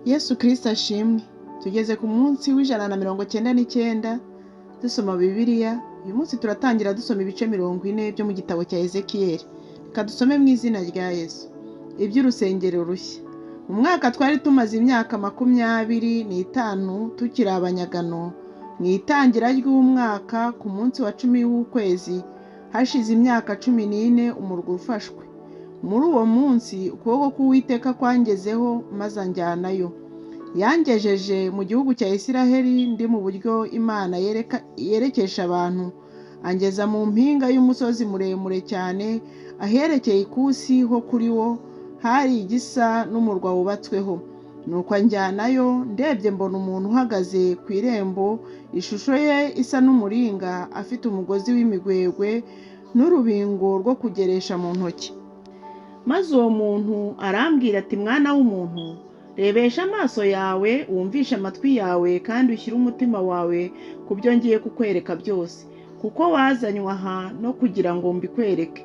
Yesu Kristo ashimwe. Tugeze ku munsi w'199 dusoma Bibiliya. Uyu munsi turatangira dusoma ibice 40 byo mu gitabo cya Ezekiyeli. Reka dusome mu izina rya Yesu. Iby'urusengero rushya. Mu mwaka twari tumaze imyaka 25 tukiri abanyagano, mu itangira ry'umwaka ku munsi wa 10 w'ukwezi, hashize imyaka 14 umurwa ufashwe. Muri uwo munsi ukuboko k'Uwiteka kwangezeho maze anjyanayo. Yangejeje mu gihugu cya Isiraheli ndi mu buryo Imana yerekesha abantu, angeza mu mpinga y'umusozi muremure cyane, aherekeye ikusi ho kuri wo hari igisa n'umurwa wubatsweho. Nuko anjyanayo, ndebye mbona umuntu uhagaze ku irembo, ishusho ye isa n'umuringa, afite umugozi w'imigwegwe n'urubingo rwo kugeresha mu ntoki. Maze uwo muntu arambwira ati: "Mwana w'umuntu, rebesha amaso yawe, wumvishe amatwi yawe, kandi ushyire umutima wawe ku byo ngiye kukwereka byose, kuko wazanywe aha no kugira ngo mbikwereke.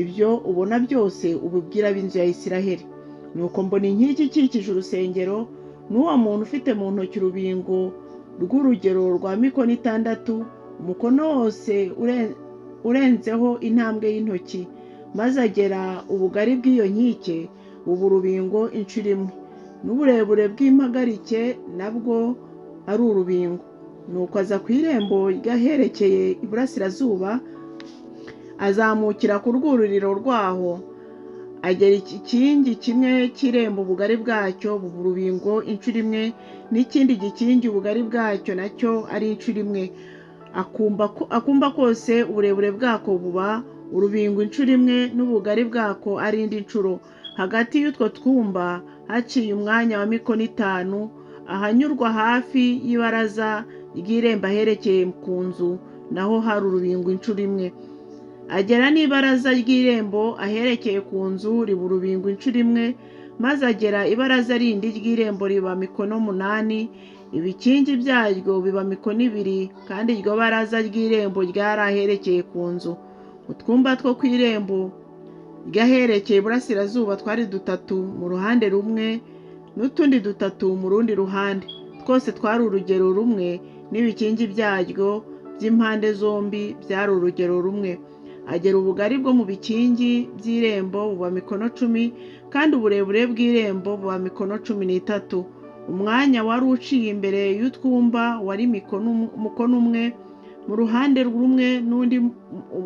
Ibyo ubona byose ubibwire ab'inzu ya Isiraheli." Nuko mbona inkike ikikije urusengero, n'uwo muntu ufite mu ntoki urubingo rw'urugero rwa mikono 6, umukono wose urenzeho intambwe y'intoki, maze agera ubugari bw'iyo nkike buba urubingo inshuro imwe, n'uburebure bw'impagarike nabwo ari urubingo. Nuko aza ku irembo ry'aherekeye iburasirazuba, azamukira ku rwururiro rwaho, agera igikingi kimwe cy'irembo, ubugari bwacyo buba urubingo inshuro imwe, n'ikindi gikingi ubugari bwacyo nacyo ari inshuro imwe. Akumba kose uburebure bwako buba urubingo inshuro imwe, n'ubugari bwako ari indi nshuro. Hagati y'utwo twumba haciye umwanya wa mikono 5. Ahanyurwa hafi y'ibaraza ry'irembo aherekeye ku nzu naho hari urubingo inshuro imwe. Agera n'ibaraza ry'irembo aherekeye ku nzu riba urubingo inshuro imwe, maze agera ibaraza rindi ry'irembo riba mikono 8, ibikingi byaryo biba mikono 2, kandi iryo baraza ry'irembo ryari aherekeye ku nzu. Utwumba two ku irembo ry'aherekeye iburasirazuba twari dutatu mu ruhande rumwe n'utundi dutatu mu rundi ruhande, twose twari urugero rumwe, n'ibikingi byaryo by'impande zombi byari urugero rumwe. Agera ubugari bwo mu bikingi by'irembo buba mikono 10, kandi uburebure bw'irembo buba mikono 13. Umwanya wari uciye imbere y'utwumba wari mukono umwe mu ruhande rumwe, n'undi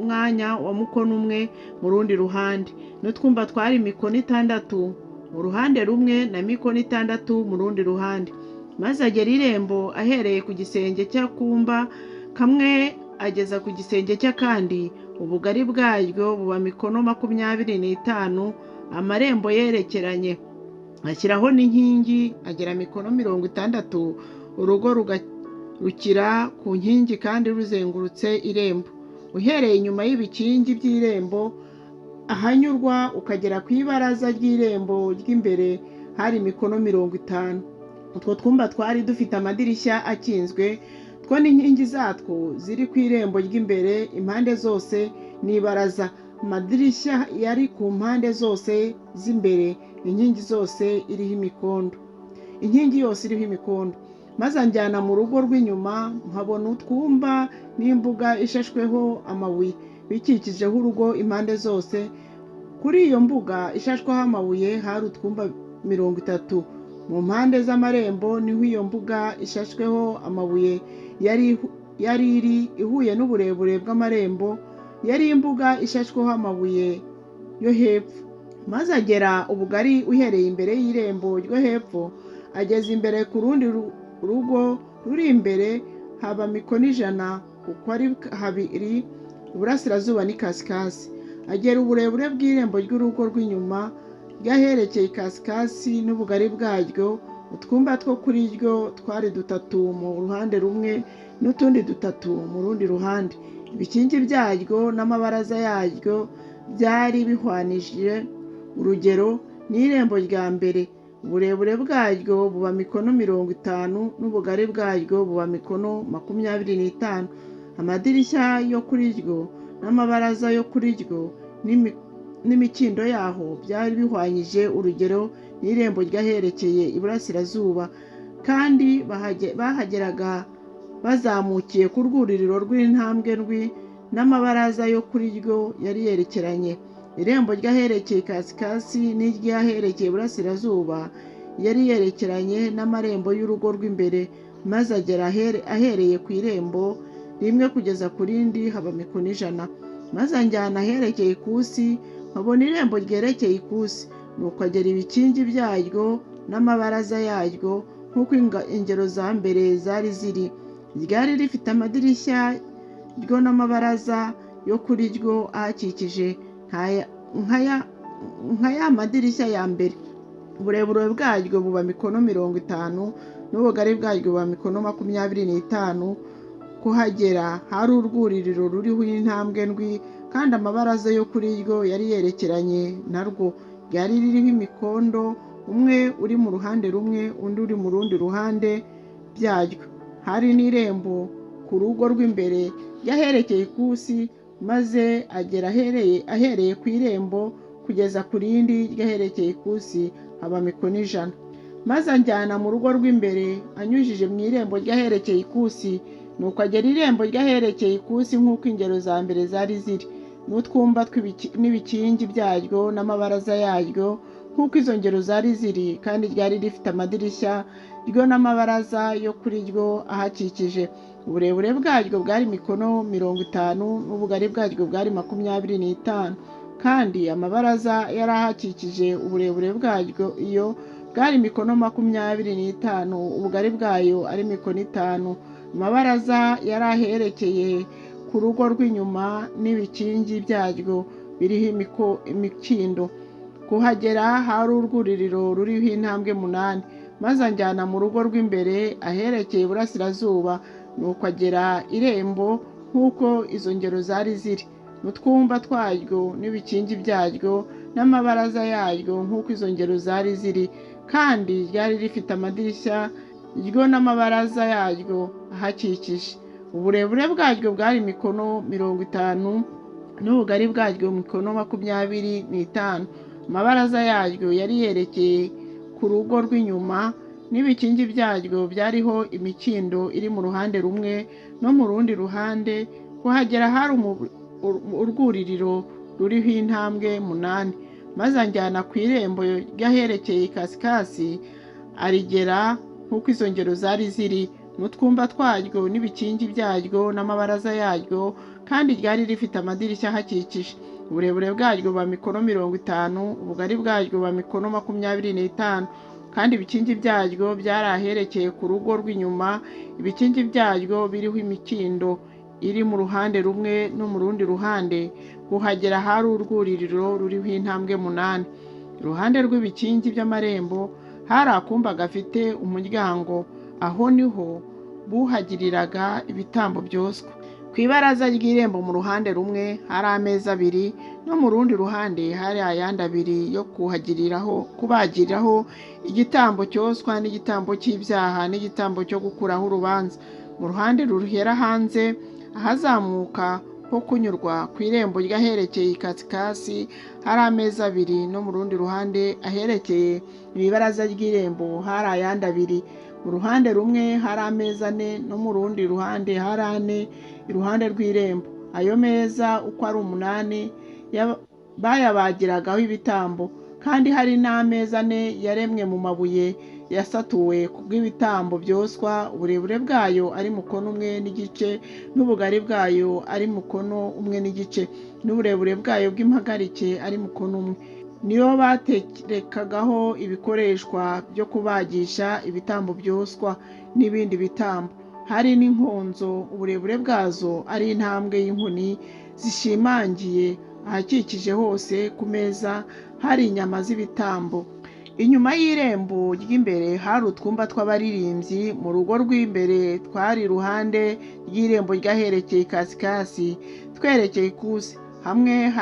mwanya wa mukono umwe mu rundi ruhande, n'utwumba twari mikono 6 mu ruhande rumwe na mikono 6 mu rundi ruhande. Maze agera irembo ahereye ku gisenge cy'akumba kamwe ageza ku gisenge cy'akandi, ubugari bwaryo buba mikono 25, amarembo yerekeranye. Ashyiraho n'inkingi, agera mikono 60, urugo rugarukira ku nkingi kandi ruzengurutse irembo. Uhereye inyuma y'ibikingi by'irembo ahanyurwa ukagera ku ibaraza ry'irembo ry'imbere hari mikono 50. Utwo twumba twari dufite amadirishya akinzwe, two n'inkingi zatwo ziri ku irembo ry'imbere impande zose n'ibaraza. Amadirishya yari ku mpande zose z'imbere, inkingi zose iriho imikondo, inkingi yose iriho imikondo. Maze anjyana mu rugo rw'inyuma, nkabona utwumba n'imbuga ishashweho amabuye bikikijeho urugo impande zose. Kuri iyo mbuga ishashweho amabuye hari utwumba 30. Mu mpande z'amarembo niho iyo mbuga ishashweho amabuye yari iri, ihuye n'uburebure bw'amarembo, yari imbuga ishashweho amabuye yo hepfo. Maze agera ubugari uhereye imbere y'irembo ryo hepfo ageza imbere ku rundi rugo ruri imbere haba mikono 100 uko ari habiri, iburasirazuba n'ikasikasi. Agera uburebure bw'irembo ry'urugo rw'inyuma ry'aherekeye ikasikasi n'ubugari bwaryo. Utwumba two kuri ryo twari dutatu mu ruhande rumwe n'utundi dutatu mu rundi ruhande. Ibikingi byaryo n'amabaraza yaryo byari bihwanije urugero n'irembo rya mbere. Uburebure bwaryo buba mikono 50, n'ubugari bwaryo buba mikono 25. Amadirishya yo kuri ryo n'amabaraza yo kuri ryo. n'imikindo yaho byari bihwanyije urugero n'irembo ry'aherekeye iburasirazuba. Kandi bahageraga bazamukiye ku rwuririro rw'intambwe ndwi, n'amabaraza yo kuri ryo yari yerekeranye. Irembo ry'aherekeye ikasikasi n'iry'aherekeye iburasirazuba yari yerekeranye n'amarembo y'urugo rw'imbere, maze agera ahereye ku irembo rimwe kugeza ku rindi haba mikono 100. Maze anjyana aherekeye ikusi, nkabona irembo ryerekeye ikusi. Nuko agera ibikingi byaryo n'amabaraza yaryo nk'uko ingero za mbere zari ziri. Ryari rifite amadirishya ryo n'amabaraza yo kuri ryo ahakikije nka ya madirishya ya mbere. Uburebure bwaryo buba mikono 50, n'ubugari bwaryo buba mikono 25. Kuhagera hari urwuririro ruriho intambwe ndwi, kandi amabaraza yo kuri ryo yari yerekeranye narwo. Ryari ririho imikondo, umwe uri mu ruhande rumwe, undi uri mu rundi ruhande byaryo. Hari n'irembo ku rugo rw'imbere ry'aherekeye ikusi, maze agera ahereye ku irembo kugeza ku rindi ry'aherekeye ikusi haba mikono 100. Maze anjyana mu rugo rw'imbere anyujije mu irembo ry'aherekeye ikusi. Nuko agera irembo ry'aherekeye ikusi nk'uko ingero za mbere zari ziri, n'utwumba n'ibikingi byaryo n'amabaraza yaryo nk'uko izo ngero zari ziri. Kandi ryari rifite amadirishya ryo n'amabaraza yo kuri ryo ahakikije. Uburebure bwaryo bwari mikono 50, n'ubugari bwaryo bwari 25. Kandi amabaraza yari ahakikije, uburebure bwaryo iyo bwari mikono 25, ubugari bwayo ari mikono 5. Amabaraza yari aherekeye ku rugo rw'inyuma n'ibikingi byaryo biriho imikindo. Kuhagera hari urwuririro ruriho intambwe 8. Maze anjyana mu rugo rw'imbere aherekeye iburasirazuba. Nuko agera irembo nk'uko izo ngero zari ziri, n'utwumba twaryo n'ibikingi byaryo n'amabaraza yaryo nk'uko izo ngero zari ziri. Kandi ryari rifite amadirishya ryo n'amabaraza yaryo ahakikije. Uburebure bwaryo bwari mikono 50, n'ubugari bwaryo mikono 25. Amabaraza yaryo yari yerekeye ku rugo rw'inyuma, n'ibikingi byaryo byariho imikindo iri mu ruhande rumwe no mu rundi ruhande. Kuhagera hari urwuririro ruriho intambwe 8. Maze anjyana ku irembo ry'aherekeye ikasikasi, arigera nk'uko izo ngero zari ziri, n'utwumba twaryo n'ibikingi byaryo n'amabaraza yaryo. Kandi ryari rifite amadirishya ahakikije. Uburebure bwaryo buba mikono 50, ubugari bwaryo buba mikono 25. Kandi ibikingi byaryo byari aherekeye ku rugo rw'inyuma, ibikingi byaryo biriho imikindo iri mu ruhande rumwe no mu rundi ruhande. Kuhagera hari urwuririro ruriho intambwe 8. Iruhande rw'ibikingi by'amarembo hari akumba gafite umuryango, aho niho buhagiriraga ibitambo byoswa. Ku ibaraza ry'irembo mu ruhande rumwe hari ameza abiri, no mu rundi ruhande hari ayandi abiri yo kuhagiriraho kubagiriraho igitambo cyoswa n'igitambo cy'ibyaha n'igitambo cyo gukuraho urubanza. Mu ruhande ruhera hanze ahazamuka ho kunyurwa ku irembo ry'aherekeye ikasikasi hari ameza abiri, no mu rundi ruhande aherekeye mu ibaraza ry'irembo hari ayandi abiri. Mu ruhande rumwe hari ameza ane, no mu rundi ruhande hari ane iruhande rw'irembo. Ayo meza uko ari 8 bayabagiragaho ibitambo. Kandi hari n'ameza ane yaremwe mu mabuye yasatuwe kubw'ibitambo byoswa, uburebure bwayo ari mukono umwe n'igice, n'ubugari bwayo ari mukono umwe n'igice, n'uburebure bwayo bw'impagarike ari mukono umwe. Niyo baterekagaho ibikoreshwa byo kubagisha ibitambo byoswa n'ibindi bitambo. Hari n'inkonzo, uburebure bwazo ari intambwe y'inkoni zishimangiye. Ahakikije hose ku meza hari inyama z'ibitambo. Inyuma y'irembo ry'imbere hari utwumba tw'abaririmbyi mu rugo rw'imbere twari iruhande ry'irembo ry'aherekeye ikasikasi twerekeye ikusi. Hamwe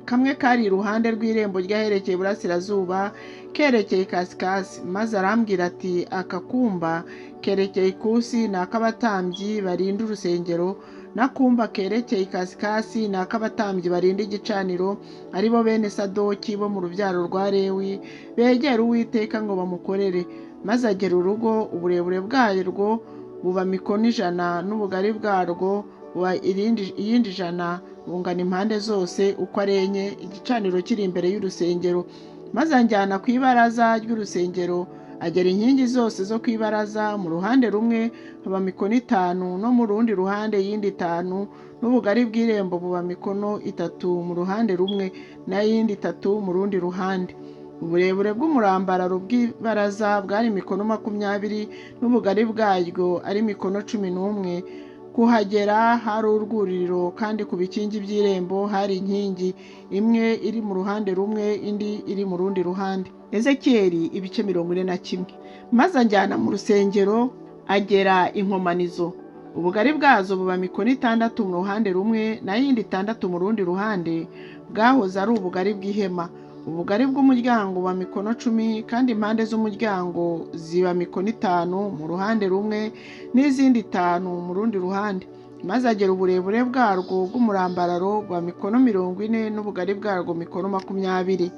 kamwe kari iruhande rw'irembo ry'aherekeye iburasirazuba kerekeye ikasikasi. Maze arambwira ati: aka kumba kerekeye ikusi ni ak'abatambyi barinda urusengero. N'akumba kerekeye ikasikasi ni ak'abatambyi barinda igicaniro, ari bo bene Sadoki bo mu rubyaro rwa Lewi, begera Uwiteka ngo bamukorere. Maze agera urugo, uburebure bwarwo buba mikono 100, n'ubugari bwarwo buba iyindi 100, bungana impande zose uko ari enye, igicaniro kiri imbere y'urusengero. Maze anjyana ku ibaraza ry'urusengero, agera inkingi zose zo ku ibaraza, mu ruhande rumwe haba mikono 5, no mu rundi ruhande iyindi 5, n'ubugari bw'irembo buba mikono 3 mu ruhande rumwe, n'iyindi 3 mu rundi ruhande. Uburebure bw'umurambararo bw'ibaraza bwari mikono 20, n'ubugari bwaryo ari mikono 11. Kuhagera hari urwuriro, kandi ku bikingi by'irembo hari inkingi, imwe iri mu ruhande rumwe, indi iri mu rundi ruhande. Ezekiyeli ibice 41. Maze anjyana mu rusengero, agera inkomanizo. Ubugari bwazo buba mikono 6 mu ruhande rumwe, n'iyindi 6 mu rundi ruhande, bwahoze ari ubugari bw'ihema. Ubugari bw'umuryango buba mikono 10, kandi impande z'umuryango ziba mikono 5 mu ruhande rumwe, n'izindi 5 mu rundi ruhande. Maze agera uburebure bwarwo bw'umurambararo buba mikono 40, n'ubugari bwarwo mikono 20.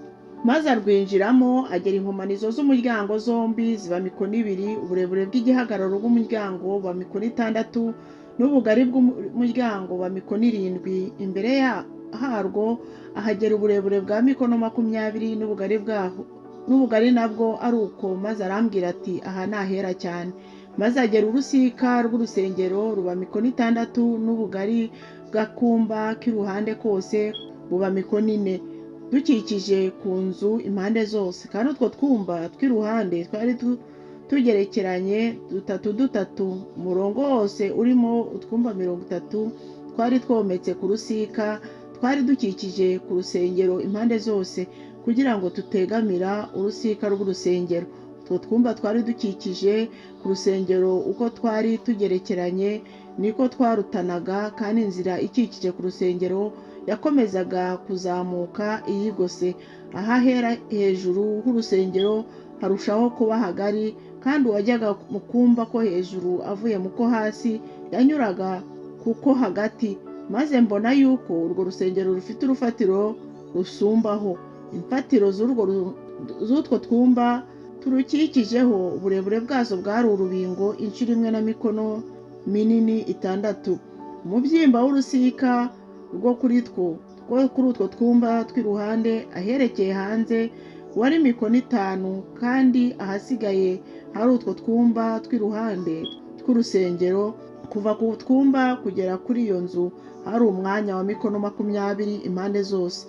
Maze arwinjiramo, agera inkomanizo z'umuryango zombi ziba mikono 2, uburebure bw'igihagararo bw'umuryango buba mikono 6, n'ubugari bw'umuryango buba mikono 7. Imbere harwo ahagera uburebure bwa mikono 20, n'ubugari bwaho n'ubugari nabwo ari uko. Maze arambwira ati: aha ni ahera cyane. Maze agera urusika rw'urusengero ruba mikono 6, n'ubugari bw'akumba k'iruhande kose buba mikono 4, dukikije ku nzu impande zose. Kandi utwo twumba tw'iruhande twari tugerekeranye dutatu dutatu, umurongo wose urimo utwumba 30 twari twometse ku rusika, twari dukikije ku rusengero impande zose, kugira ngo tutegamira urusika rw'urusengero. Utwo twumba twari dukikije ku rusengero uko twari tugerekeranye niko twarutanaga, kandi inzira ikikije ku rusengero yakomezaga kuzamuka iyigose. Ahahera hejuru h'urusengero harushaho kuba hagari, kandi uwajyaga mu kumba ko hejuru avuye mu ko hasi yanyuraga kuko hagati. Maze mbona yuko urwo rusengero rufite urufatiro rusumbaho. Imfatiro z'utwo twumba turukikijeho, uburebure bwazo bwari urubingo inshuro imwe na mikono minini 6. Umubyimba w'urusika rwo kuri two rwo kuri utwo twumba tw'iruhande aherekeye hanze wari mikono 5, kandi ahasigaye hari utwo twumba tw'iruhande tw'urusengero, kuva ku twumba kugera kuri iyo nzu hari umwanya wa mikono 20 impande zose.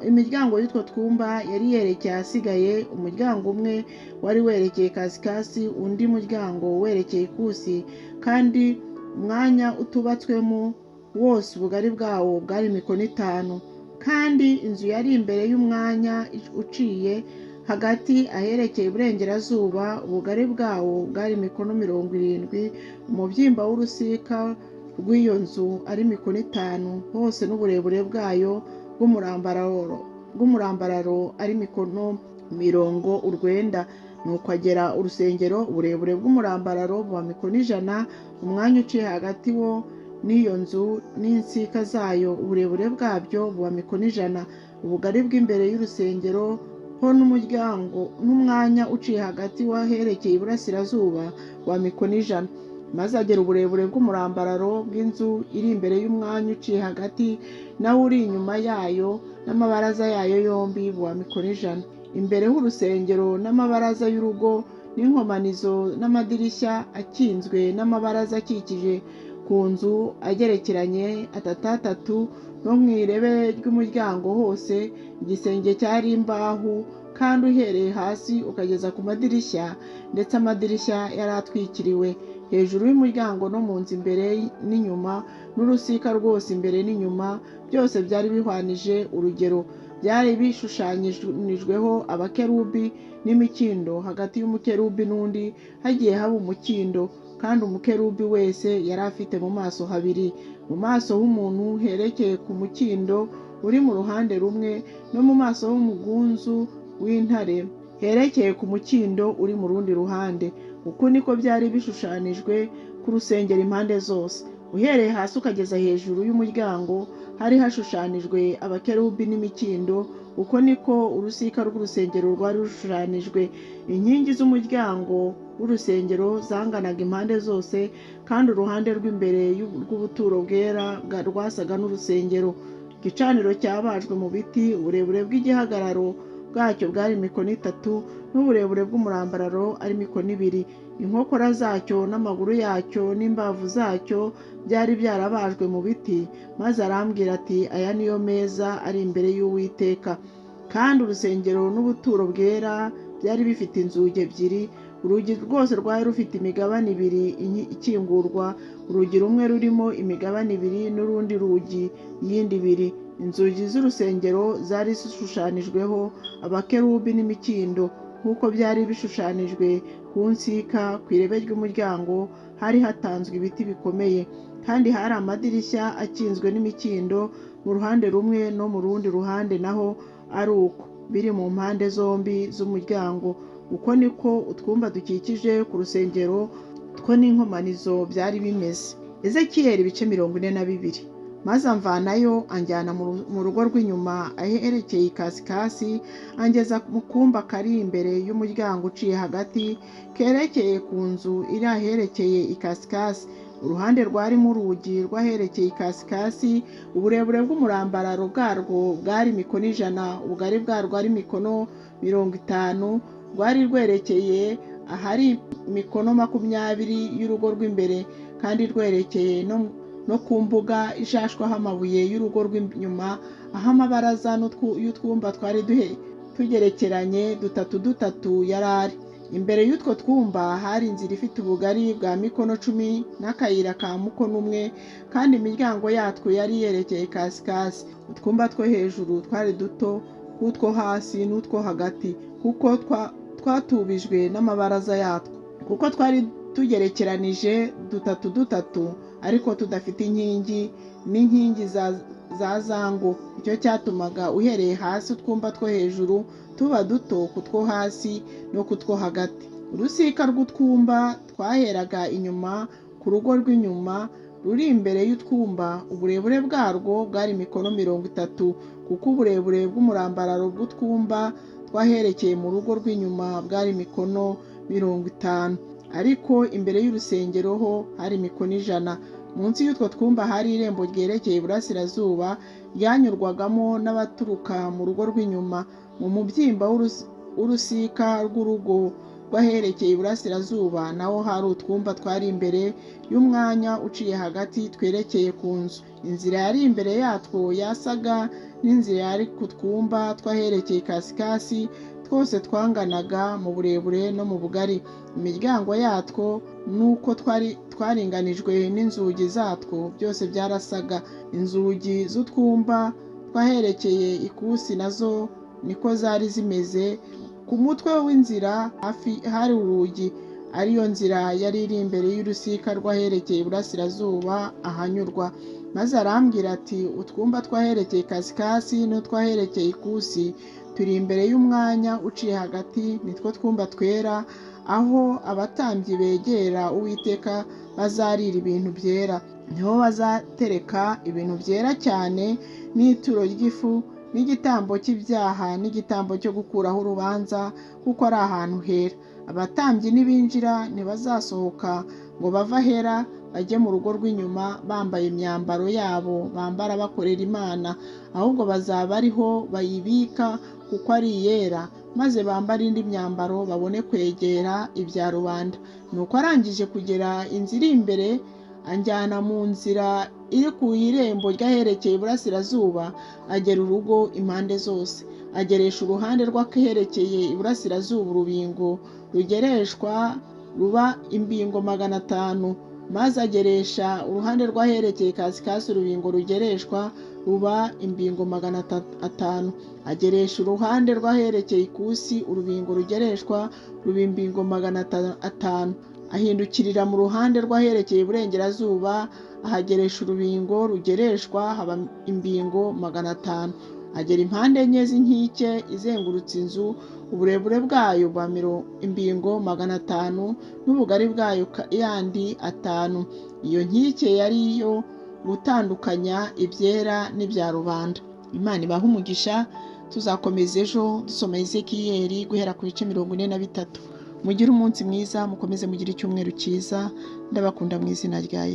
Imiryango y'utwo twumba yari yerekeye ahasigaye, umuryango umwe wari werekeye kasikasi, undi muryango werekeye ikusi, kandi umwanya utubatswemo wose ubugari bwawo bwari mikono 5. Kandi inzu yari imbere y'umwanya uciye hagati aherekeye iburengerazuba, ubugari bwawo bwari mikono 70, umubyimba w'urusika rw'iyo nzu ari mikono 5 hose, n'uburebure bwayo bw'umurambararo ari mikono 90. Nuko agera urusengero, uburebure bw'umurambararo buba mikono 100, umwanya uciye hagati wo n'iyo nzu n'insika zayo, uburebure bwabyo buba mikono 100. Ubugari bw'imbere y'urusengero ho n'umuryango n'umwanya uciye hagati waherekeye iburasirazuba wa mikono 100. Maze agera uburebure bw'umurambararo bw'inzu iri imbere y'umwanya uciye hagati nawo uri inyuma yayo n'amabaraza yayo yombi buba mikono 100. Imbere h'urusengero n'amabaraza y'urugo n'inkomanizo n'amadirishya akinzwe n'amabaraza akikije ku nzu agerekeranye atatu atatu, no mu irebe ry'umuryango hose igisenge cyari imbaho, kandi uhereye hasi ukageza ku madirishya, ndetse amadirishya yari atwikiriwe. Hejuru y'umuryango no mu nzu imbere n'inyuma, n'urusika rwose imbere n'inyuma, byose byari bihwanije urugero. Byari bishushanyirijweho abakerubi n'imikindo, hagati y'umukerubi n'undi hagiye haba umukindo, kandi umukerubi wese yari afite mu maso habiri, mu maso h'umuntu herekeye ku mukindo uri mu ruhande rumwe, no mu maso h'umugunzu w'intare herekeye ku mukindo uri mu rundi ruhande. Uku niko byari bishushanijwe ku rusengero impande zose. Uhereye hasi ukageza hejuru y'umuryango hari hashushanijwe abakerubi n'imikindo. Uko niko urusika rw'urusengero rwari rushushanijwe. Inkingi z'umuryango w'urusengero zanganaga impande zose, kandi uruhande rw'imbere rw'ubuturo bwera rwasaga n'urusengero. Igicaniro cyabajwe mu biti, uburebure bw'igihagararo bwacyo bwari mikono 3, n'uburebure bw'umurambararo ari mikono 2. Inkokora zacyo n'amaguru yacyo n'imbavu zacyo byari byarabajwe mu biti. Maze arambwira ati: "Aya niyo meza ari imbere y'Uwiteka." Kandi urusengero n'ubuturo bwera byari bifite inzugi ebyiri. Urugi rwose rwari rufite imigabane 2 ikingurwa, urugi rumwe rurimo imigabane 2 n'urundi rugi iyindi 2. Inzugi z'urusengero zari zishushanijweho abakerubi n'imikindo, nk'uko byari bishushanijwe ku nsika. Ku irebe ry'umuryango hari hatanzwe ibiti bikomeye, kandi hari amadirishya akinzwe n'imikindo mu ruhande rumwe no mu rundi ruhande naho ari uko, biri mu mpande zombi z'umuryango. Uko niko utwumba dukikije ku rusengero two n'inkomanizo byari bimeze. Ezekiyeli ibice 42. Maze amvanayo anjyana mu rugo rw'inyuma aherekeye ikasikasi, angeza mu kumba kari imbere y'umuryango uciye hagati kerekeye ku nzu iri aherekeye ikasikasi. Uruhande rwarimo urugi rw'aherekeye ikasikasi, uburebure bw'umurambararo bwarwo bwari mikono 100, ubugari bwarwo ari mikono 50. Rwari rwerekeye ahari mikono 20 y'urugo rw'imbere, kandi rwerekeye no ku mbuga ishashwaho amabuye y'urugo rw'inyuma, aho amabaraza y'utwumba twari tugerekeranye dutatu dutatu yari ari. Imbere y'utwo twumba hari inzira ifite ubugari bwa mikono 10 n'akayira ka mukono 1, kandi imiryango yatwo yari yerekeye kasikasi. Utwumba two hejuru twari duto k'utwo hasi n'utwo hagati, kuko twatubijwe n'amabaraza yatwo, kuko twari tugerekeranije dutatu dutatu, ariko tudafite inkingi n'inkingi za zango. Icyo cyatumaga uhereye hasi utwumba two hejuru tuba duto ku two hasi no ku two hagati. Urusika rw'utwumba twaheraga inyuma ku rugo rw'inyuma ruri imbere y'utwumba, uburebure bwarwo bwari mikono 30, kuko uburebure bw'umurambararo bw'utwumba twaherekeye mu rugo rw'inyuma bwari mikono 50, ariko imbere y'urusengero ho hari mikono 100. Munsi y'utwo twumba hari irembo ryerekeye iburasirazuba ryanyurwagamo n'abaturuka mu rugo rw'inyuma. Mu mubyimba w'urusika rw'urugo rw'aherekeye iburasirazuba naho hari utwumba twari imbere y'umwanya uciye hagati twerekeye ku nzu. Inzira yari imbere yatwo yasaga n'inzira yari ku twumba tw'aherekeye ikasikasi, twose twanganaga mu burebure no mu bugari. Imiryango yatwo n'uko twari twaringanijwe n'inzugi zatwo byose byarasaga. Inzugi z'utwumba twaherekeye ikusi nazo niko zari zimeze. Ku mutwe w'inzira hafi hari urugi, ariyo nzira yari iri imbere y'urusika rw'aherekeye iburasirazuba ahanyurwa. Maze arambwira ati: "Utwumba twaherekeye ikasikasi n'utwaherekeye ikusi turi imbere y'umwanya uciye hagati, nitwo twumba twera, aho abatambyi begera Uwiteka bazarira ibintu byera. Niho bazatereka ibintu byera cyane, n'ituro ry'ifu, n'igitambo cy'ibyaha, n'igitambo cyo gukuraho urubanza, kuko ari ahantu hera. Abatambyi nibinjira ntibazasohoka ngo bave ahera bajye mu rugo rw'inyuma bambaye imyambaro yabo bambara bakorera Imana, ahubwo bazaba ariho bayibika kuko ari iyera, maze bambare indi myambaro babone kwegera ibya rubanda." Nuko arangije kugera inzira iri imbere, anjyana mu nzira iri ku irembo ry'aherekeye iburasirazuba, agera urugo impande zose. Ageresha uruhande rw'aherekeye iburasirazuba urubingo rugereshwa ruba imbingo 500, maze ageresha uruhande rw'aherekeye ikasikasi urubingo rugereshwa ruba imbingo 500. Ageresha uruhande rw'aherekeye ikusi urubingo rugereshwa ruba imbingo 500. Ahindukirira mu ruhande rw'aherekeye iburengerazuba, ahageresha urubingo rugereshwa haba imbingo 500. Agera impande enye z'inkike izengurutse inzu, uburebure bwayo buba imbingo 500 n'ubugari bwayo yandi 5. Iyo nkike yari iyo gutandukanya ibyera n'ibya rubanda. Imana ibahe umugisha. Tuzakomeza ejo dusoma Ezekiyeli guhera ku bice 43. Mugire umunsi mwiza, mukomeze mugire icyumweru cyiza. Ndabakunda mu izina rya Yesu.